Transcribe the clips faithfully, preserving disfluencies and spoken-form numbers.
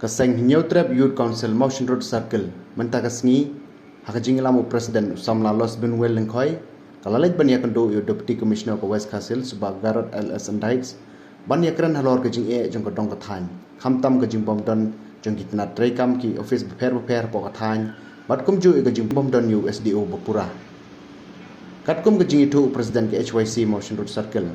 Ka seng Hynñiewtrep Youth Council Mawshynrut Circle mynta ka sngi ha ka jingïalam u President u samla Losbin Wel Lyngkhoi ka la leit ban ïakynduh ïa u Deputy Commissioner ka West Khasi Hills u Bah Garod L S Ndykes ban ïakren halor ka jingeh jong ka dong ka thaiñ, khamtam ka jingbymdon jong ki tnat treikam, ki office bapher bapher hapoh ka thaiñ bad kumjuh ïa ka jingbymdon ïa u S D O bapura. Katkum ka jingïathuh u President ka H Y C Mawshynrut Circle,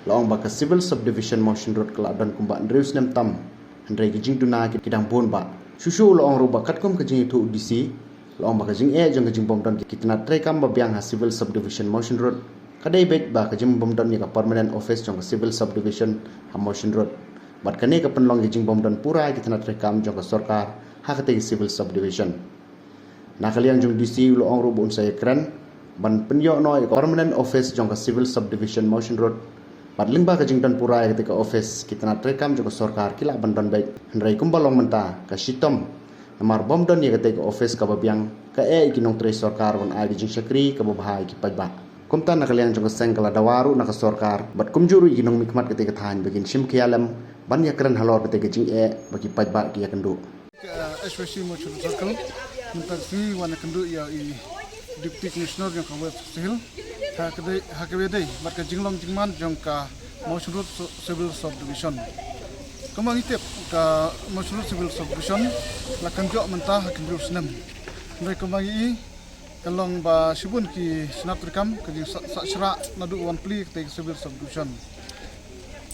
la ong ba ka Civil Subdivision Mawshynrut ka la don kumba hynriew snem tam, hynrei ki jingduna ki dang bun bha. Shuh shuh la ong ruh ba katkum ka jingïathuh u D C, la ong ba ka jingeh jong ka jingbymdon ki tnat treikam babiang ha Civil Subdivision Mawshynrut ka dei beit ba ka jingbymdon ïa ka permanent office jong ka Civil Subdivision ha Mawshynrut. Bad kane ka pynlong ïa ka jingbymdon pura ïa ki tnat treikam jong ka sorkar ha katei ka Civil Subdivision. Na ka liang jong u D C u la ong ruh ba un sa ïakren ban pynïoh noh ïa ka permanent office jong ka Civil Subdivision Mawshynrut. Bad lyngba ka jingdon pura ïa katei ka office, ki tnat treikam jong ka sorkar ki lah ban don beit, hynrei kumba long mynta ka shitom. Namar bym don ïa katei ka office kaba biang, ka eh ïa ki nongtrei sorkar ban ai ka jingshakri kaba bha ïa ki paidbah. Kumta na ka liang jong ka seng ka la dawa ruh na ka sorkar bad kumjuh ruh ïa ki nongmihkhmat katei ka thaiñ ba kin shim khia lem ban ïakren halor katei ka jingeh ba ki paidbah ki ïakynduh. Ka H Y C Mawshynrut Circle mynta ka sngi wan ïakynduh ïa i Deputy Commissioner jong ka West Khasi Hills ha ka dei, ha kaba dei bad ka jinglong jingman jong ka Mawshynrut Civil Subdivision. Kumba ngi tip, ka Mawshynrut Civil Subdivision la kynjoh mynta ha ka hynriew snem. Hynrei kumba ngi i, ka long ba shibun ki tnat treikam ka jingsah, sah shrah naduh wan plie katei ka Civil Subdivision.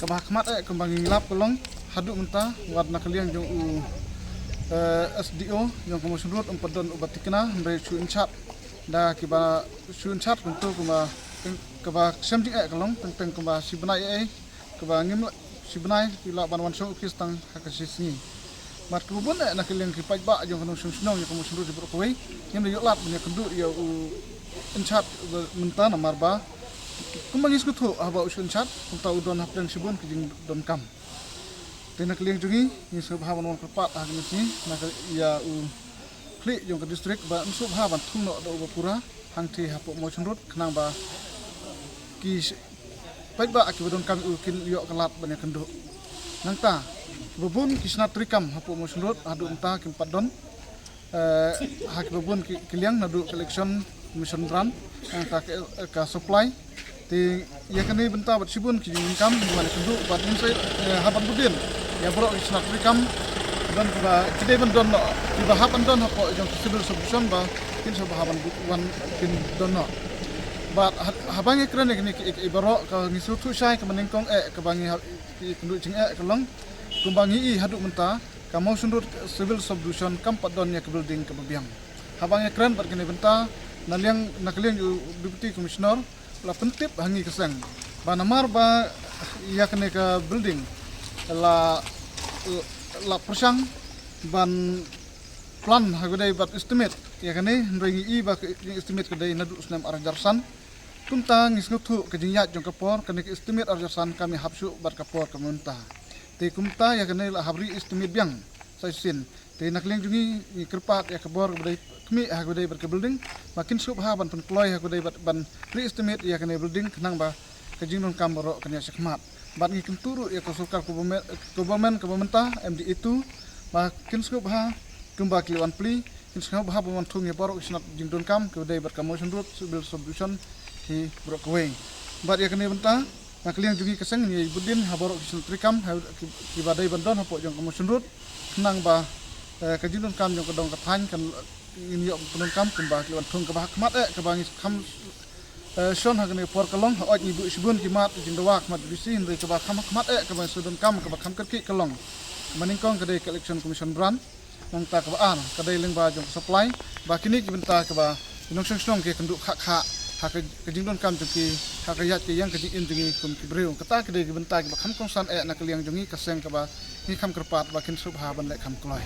Kaba ha khmat eh kumba ngi lap ka long, haduh mynta wat na ka liang jong u, eh, S D O jong ka Mawshynrut um pat don uba tikna, hynrei shu incharge da kiba shu incharge kumto kumba, kaba shem jingeh ka long teng teng kumba shi bnai eh, kaba ngim lah, shi bnai ki lah ban wan shong office tang ha ka shi sngi. Bad kaba bun eh na ka liang ki paidbah jong ka nongshong shnong jong ka Mawshynrut baroh kawei, ngim da ïoh lad ban ïakynduh ïa u incharge ba mynta namar ba kumba ngi sngewthuh haba u shu incharge kumta u don hapdeng shibun ki jingdonkam. Te na ka liang jong ngi, ngi sngewbha ban wan kyrpad ha kane ka sngi na ka, ïa u khlieh jong ka district ba un sngewbha ban thung noh da uba pura hangtei hapoh Mawshynrut khnang ba ki sh-, paidbah kiba donkam ïa u kin ïoh ka lad ban ïakynduh. Nangta kiba bun ki tnat treikam hapoh Mawshynrut haduh mynta kim pat don, eh, ha kiba bun ki, ki liang naduh ka Election Commission Branch, nangta ka, ka supply. Te ïa kane bynta bad shibun ki jingdonkam ngi wan ïakynduh bad ngin sa, eh, hap ban bud dien ïa baroh ki tnat treikam ban kiba ki dei ban don noh, kiba hap ban don hapoh jong ka Civil Subdivision ba kin sa ba hap ban bud, wan kin don noh. Bad ha-, haba ngi kren ïa kine ki, ki, ki baroh ka ngi sngewthuh shai kaba nyngkong eh kaba ngi ha-, ki kynduh jingeh ka long kumba ngi i haduh mynta ka Mawshynrut Civil Subdivision kam pat don ïa ka building kaba biang. Haba ngi kren bad kane bynta na liang, na ka liang u Deputy Commissioner la pyntip ha ngi ka seng ba namar ba ïa kane ka building la, la pyrshang ban plan ha ka dei bad estimate ïa kane, hynrei ngi i ba ka estimate ka dei naduh snem ar hajar san. Kumta ngi sngewthuh ka jingïaid jong ka por, kane ka estimate ar hajar san kam ïahap shuh bad ka por ka mynta. Te kumta ïa kane la hap re-estimate biang sa shisien. Te na ka liang jong ngi ngi kyrpad ïa ka bor kaba dei khmih ha kaba dei bad ka building ba kin sngewbha ban pynkloi ha kaba dei bad ban re-estimate ïa kane building khnang ba ka jingdonkam baroh kan ïa shakhmat. Bad ngi kyntu ruh ïa ka sorkar ka government, government kaba mynta, M D A two, ba kin sngewbha kumba ki la wan plie, kin sngewbha ban wan thung ïa baroh ki tnat jingdonkam kaba dei bad ka Mawshynrut Civil Subdivision ki baroh kawei. Bad ïa kane bynta na ka liang jong ngi ka seng ngi bud dien ha baroh ki tnat treikam ha ki, kiba dei ban don hapoh jong ka Mawshynrut khnang ba, eh, ka jingdonkam jong ka dong ka thaiñ kan ngin ïoh pyndonkam kumba ki la wan thung. Kaba ha khmat eh kaba ngi kham, eh, shon ha kane ka por ka long, hooid ngi buh shibun ki mat jingdawa khmat B D C, hynrei kaba kham ha khmat eh kaba ngi shu donkam kaba kham kyrkieh ka long, kaba nyngkong ka dei ka Election Commission Branch, nangta kaba ar ka dei lyngba jong ka supply. Ba kine ki bynta kaba ki nongshong shnong ki kynduh khah khah ha ka, ka jingdonkam jong ki ha ka ïaid ka ïeng ka jingim jong ngi kum ki briew. Kata ki dei ki bynta kiba kham kongsan eh na ka liang jong ngi ka seng kaba ngi kham kyrpad ba kin sngewbha ban leh kham kloi.